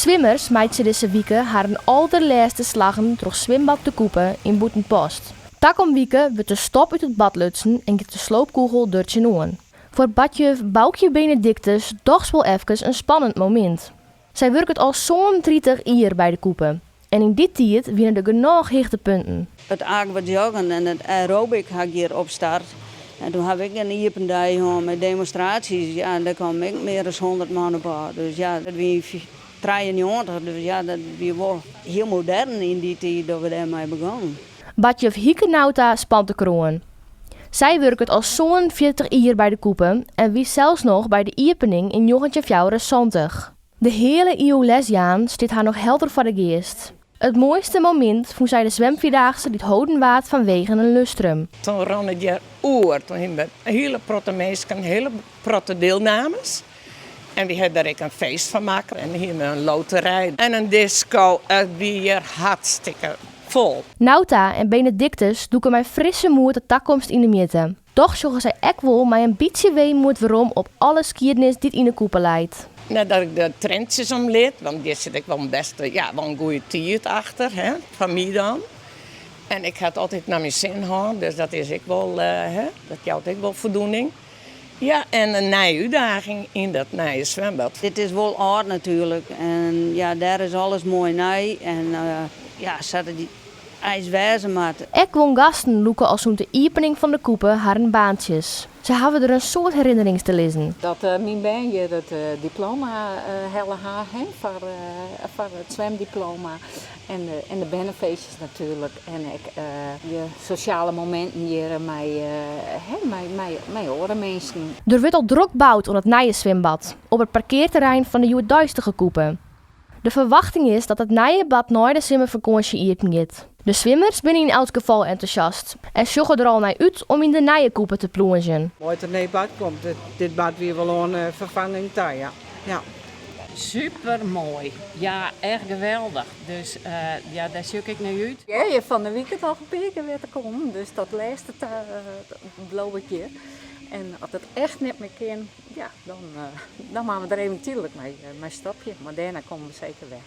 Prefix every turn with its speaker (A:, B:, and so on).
A: Swimmers meitsje dizze wike harren alderlêste slaggen troch swimbad De Kûpe yn Bûtenpost. Takom wike wurdt de stop út it bad lutsen en giet de sloopkûgel der tsjinoan. Foar badjuf Boukje Benedictus dochs wol efkes in spannend momint. Sy wurket al 37 jier by De Kûpe en yn dy tiid wiene der genôch hichtepunten.
B: It aquajoggen en it aerobic ha ik hjir opstart. En doe ha ik in iepen dei hân mei demonstraasjes. Ja, en dêr kamen ek mear as 100 man op ôf. Dus ja, dat wie yn 93, dus ja, dat wie wol hiel modern yn dy tiid dat we dêrmei begonnen.
A: Badjuf Hieke Nauta spant de kroan. Sy wurket al 47 jier by De Kûpe en wie sels noch by de iepening yn 1974. De hiele iuw lesjaan stiet har noch helder foar de geast. It moaiste momint fûn sy de swimfierdaagse dy't holden waard fanwegen in lustrum.
C: Doe rûn it hjir oer. Doe hiene we in hiele protte minsken, in hiele protte dielnamers. En wy hawwe der ek in feest fan makke. En hiene we in loterij en in disko. It wie hjir hartstikke fol.
A: Nauta en Benedictus dûke mei frisse moed de takomst yn 'e mjitte. Dochs sjogge sy ek wol mei in bytsje weemoed werom op alle skiednis dy't yn 'e Kûpe leit.
C: Net dat ik de trientsjes om lit, want hjir sit ek wol in bêste, ja, wol in goede tiid achter, hè, foar my dan. En ik ha it altyd nei myn sin hân, dus dat is ek wol, hè, dat jout ek wol foldoening. Ja, en in nije útdaging yn dat nije swimbad.
B: Dit is wol âld natuerlik en ja, dêr is alles moai nij en ja, sa't it eins wêze moat.
A: Ek guon gasten lûke al sûnt de iepening fan De Kûpe harren baantsjes. Se hawwe der in soad herinnerings te lizzen.
D: Dat myn bern hjir it diploma helle ha, hè, foar it swimdiploma. En de bernefeestjes natuerlik. En ek de sosjale mominten hjir mei oare minsken.
A: Der wurdt al drok boud oan it nije swimbad, op it parkearterrein fan de hjoeddeistige Kûpe. De ferwachting is dat it nije bad nei de simmerfakânsje iepen giet. De swimmers binne yn elts gefal entûsjast en sjogge der al nei út om yn de nije Kûpe te plûnzjen.
E: Moai dat der nij bad komt. Dit bad wie wol oan ferfanging ta, ja. Ja.
F: Super moai. Ja, echt geweldich. Dus ja, dêr sjoch ik nei út.
D: Ja, hjir fan de wike noch in pear kear wer te kommen, dus tot lêste ta bliuw ik hjir. En as it echt net mear kin, ja, dan, dan moatte we der even tydlik mei, mei stopje. Mar dêrnei komme we seker wer.